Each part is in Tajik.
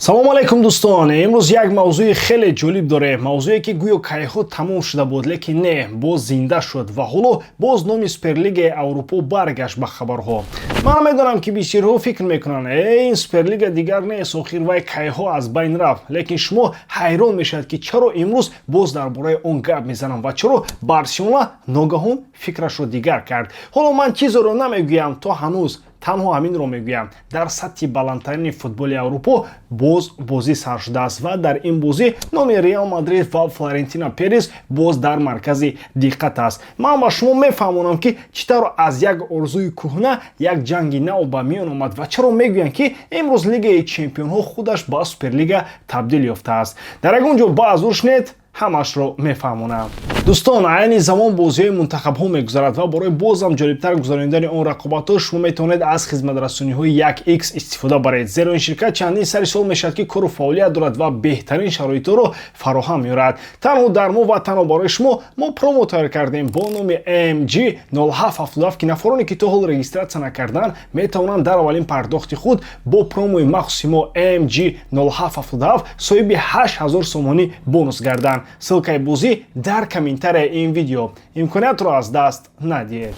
Салому алайкум, дӯстон! Имрӯз як мавзӯи хеле ҷолиб дорем, мавзӯе, ки гӯё кайҳо тамом шуда буд, лекин не, боз зинда шуд ва ҳоло боз номи Суперлигаи Аврупо баргашт ба хабарҳо. Ман медонам, ки бисёрҳо фикр мекунанд: «Э, ин Суперлига дигар нест, охир вай кайҳо аз байн рафт». Лекин шумо ҳайрон мешавед, ки чаро имрӯз боз дар бораи он гап мезанам ва чаро Барселона ногаҳон фикрашро дигар кард. Ҳоло ман чизеро намегӯям, то ҳанӯз танҳо ҳаминро мегӯям: дар сатҳи баландтарини футболи Аврупо боз бозӣ сар шудааст ва дар ин бозӣ номи Реал Мадрид ва Флорентино Перес боз дар маркази диққат аст. Ман ба шумо мефаҳмонам, ки чӣ тавр аз як орзуи кӯҳна як ҷанги нав ба миён омад ва чаро мегӯянд, ки имрӯз Лигаи чемпионҳо худаш ба Суперлига табдил ёфтааст. Дар ягон ҷо баъзур шунед, ҳамашро мефаҳмонам. Дӯстон, айни замон бозиҳои мунтахабҳо мегузарад ва барои бозам ҷолибтар гузаронидани он рақобатҳо шумо метавонед аз хизматрасониҳои 1x истифода баред, зеро ин ширкат чандин сари сол мешавад, ки кору фаъолият дорад ва беҳтарин шароитҳоро фароҳам меорад. Танҳо дар мо ва танҳо барои шумо мо промо тайёр кардем бо номи MG 0777, ки нафароне, ки то ҳол регистрация накарданд, метавонанд дар аввалин пардохти худ бо промои махсуси мо MG 0777 соҳиби 8000 сомонӣ бонус гарданд. Ссылкаи бозӣ дар комментарияи ин видео, имкониятро аз даст надиҳед.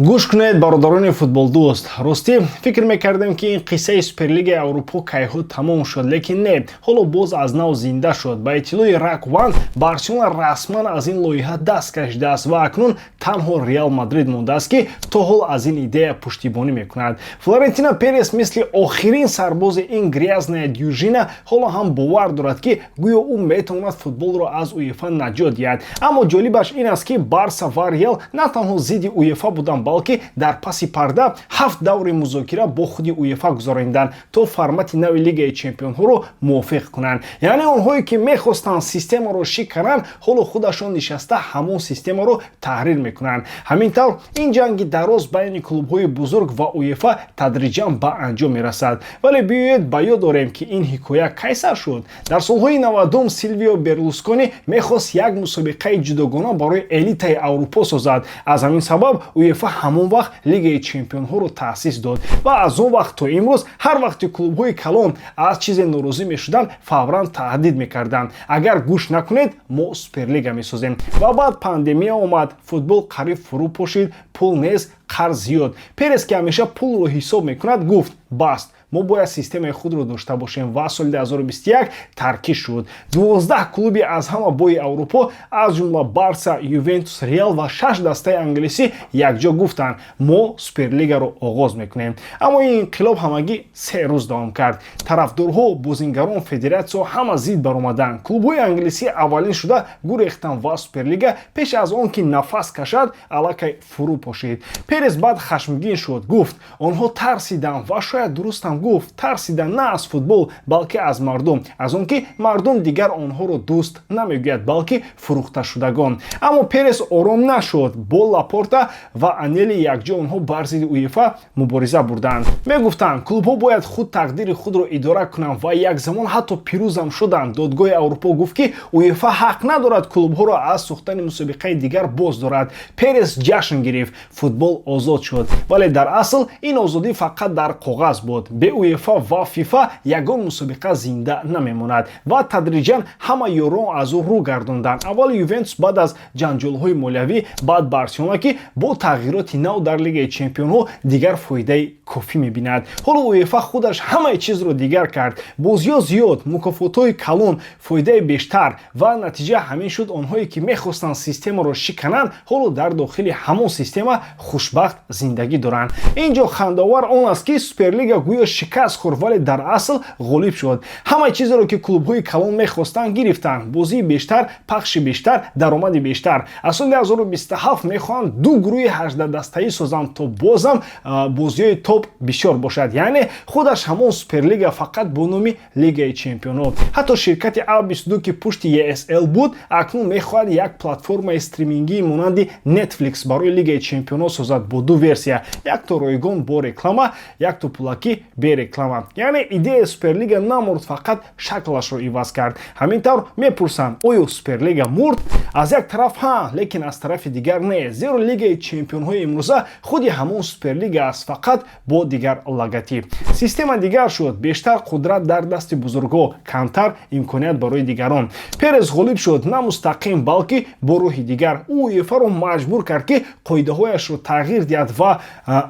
Гӯш кунед, бародарони футболдӯст, ростӣ фикр мекардем, ки ин қиссаи Суперлигаи Аврупо кайҳо тамом шуд, лекин не, ҳоло боз аз нав зинда шуд. Ба иттилои Рак1, Барселона расман аз ин лоиҳа даст кашидааст ва акнун танҳо Реал Мадрид мондааст, ки то ҳол аз ин идея пуштибонӣ мекунад. Флорентино Перес мисли охирин сарбози ин грязная дюжина ҳоло ҳам бовар дорад, ки гӯё ӯ метавонад футболро аз УЕФА наҷот диҳад. Аммо ҷолибаш ин аст, ки Барса ва Реал на танҳо зидди УЕФА буданд, балки дар паси парда ҳафт даври музокира бо худи УЕФА гузарониданд, то формати нави Лигаи чемпионҳоро мувофиқ кунанд. Яъне онҳое, ки мехостанд системаро шикананд, ҳоло худашон нишаста ҳамон системаро таҳрир мекунанд. Ҳамин тавр ин ҷанги дароз байни клубҳои бузург ва УЕФА тадриҷан ба анҷом мерасад. Вале биёед, ба ёд дорем, ки ин ҳикоя кай сар шуд. Дар солҳои 90-ум Силвио Берлускони мехост як мусобиқаи ҷудогона барои элитаи Аврупо созад. Аз ҳамин сабаб УЕФА ҳамон вақт Лигаи чемпионҳоро таъсис дод ва аз он вақт то имрӯз ҳар вақте клубҳои калон аз чизе норозӣ мешуданд, фавран таҳдид мекарданд: «Агар гӯш накунед, мо Суперлига месозем». Ва баъд пандемия омад, футбол қариб фурӯ пошид, пул нест, қарз зиёд. Перес, ки ҳамеша пулро ҳисоб мекунад, гуфт: «Баст, мо бояд системаи худро дошта бошем». Ва соли 2021 таркиш шуд. 12 клуби аз ҳама бои Аврупо, аз ҷумла Барса, Ювентус, Реал ва шаш дастаи англисӣ якҷо гуфтанд: «Мо Суперлигаро оғоз мекунем». Аммо ин инқилоб ҳамагӣ 3 рӯз давом кард. Тарафдорҳо, бозингарон, федератсиё ҳама зид баромаданд. Клубҳои англисӣ аввалин шуда гурехтанд ва Суперлига пеш аз он ки нафас кашад, аллакай фурӯ пошид. Перес баъд хашмгин шуд, гуфт: «Онҳо тарсиданд». Ва шояд дурустам гуфт: тарсидан на аз футбол, балки аз мардум, аз он ки мардум дигар онҳоро дӯст намегӯяд, балки фурӯхташудагон. Аммо Перес ором нашуд. Бо Лапорта ва Анели якҷо онҳо бар зидди УЕФА мубориза бурданд. Мегуфтанд, клубҳо бояд худ тақдири худро идора кунанд ва як замон ҳатто пирӯзам шуданд. Додгоҳи Аврупо гуфт, ки УЕФА ҳақ надорад клубҳоро аз сохтани мусобиқаи дигар боз дорад. Перес ҷашн гирифт: футбол озод шуд. Вале дар асл ин озодӣ фақат дар коғаз буд. Бе УЕФА ва ФИФА ягон мусобиқа зинда намемонад ва тадриҷан ҳама ёрон аз ӯ рӯ гардонданд. Аввал Ювентус баъд аз ҷанҷолҳои молиявӣ, баъд Барселона, ки бо тағйироти нав дар Лигаи чемпионҳо дигар фоидаи кофӣ мебинад. Ҳоло УЕФА худаш ҳамаи чизро дигар кард: бозиҳо зиёд, мукофотҳои калон, фоидаи бештар. Ва натиҷа ҳамин шуд: онҳое, ки мехостанд системаро шикананд, ҳоло дар дохили ҳамон система хушбахт зиндагӣ доранд. Ин ҷо хандаовар он аст, ки Суперлига гӯё шикаст хӯрд, вале дар асл ғолиб шуд. Ҳамаи чизеро, ки клубҳои калон мехостанд, гирифтанд: бозии бештар, пахши бештар, даромади бештар. Аз соли 2027 мехоҳанд ду гурӯҳи ҳаждадастаӣ созанд, то бозам бозиҳои топ бисёр бошад. Яъне худаш ҳамон Суперлига, фақат бо номи Лигаи чемпионҳо. Ҳатто ширкати A22, ки пушти ESL буд, акнун мехоҳад як платформаи стримингии монанди Netflix барои Лигаи чемпионҳо созад, бо ду версия: якто ройгон бо реклама, якто пулакӣ. Бе реклама. Яъне идеяи Суперлига намурд, фақат шаклашро иваз кард. Ҳамин тавр мепурсанд: оё Суперлига мурд? Аз як тараф, ҳа, лекин аз тарафи дигар не, зеро Лигаи чемпионҳои имрӯза худи ҳамон Суперлига аст, фақат бо дигар логотип. Система дигар шуд: бештар қудрат дар дасти бузургҳо, камтар имконият барои дигарон. Перес ғолиб шуд на мустақим, балки бо роҳи дигар. Ӯ УЕФАро маҷбур кард, ки қоидаҳояшро тағйир диҳад ва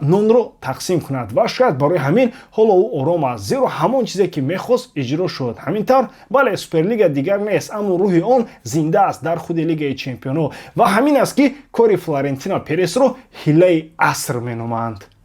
нонро тақсим кунад. Ва шояд барои ҳамин ҳоло ӯ ором аст, зеро ҳамон чизе, ки мехост, иҷро шуд. Ҳамин тавр, бале, Суперлига дигар нест, аммо рӯҳи он зинда аст дар худи Лигаи чемпионҳо. Ва ҳамин аст, ки кори Флорентино Пересро ҳилаи аср меноманд.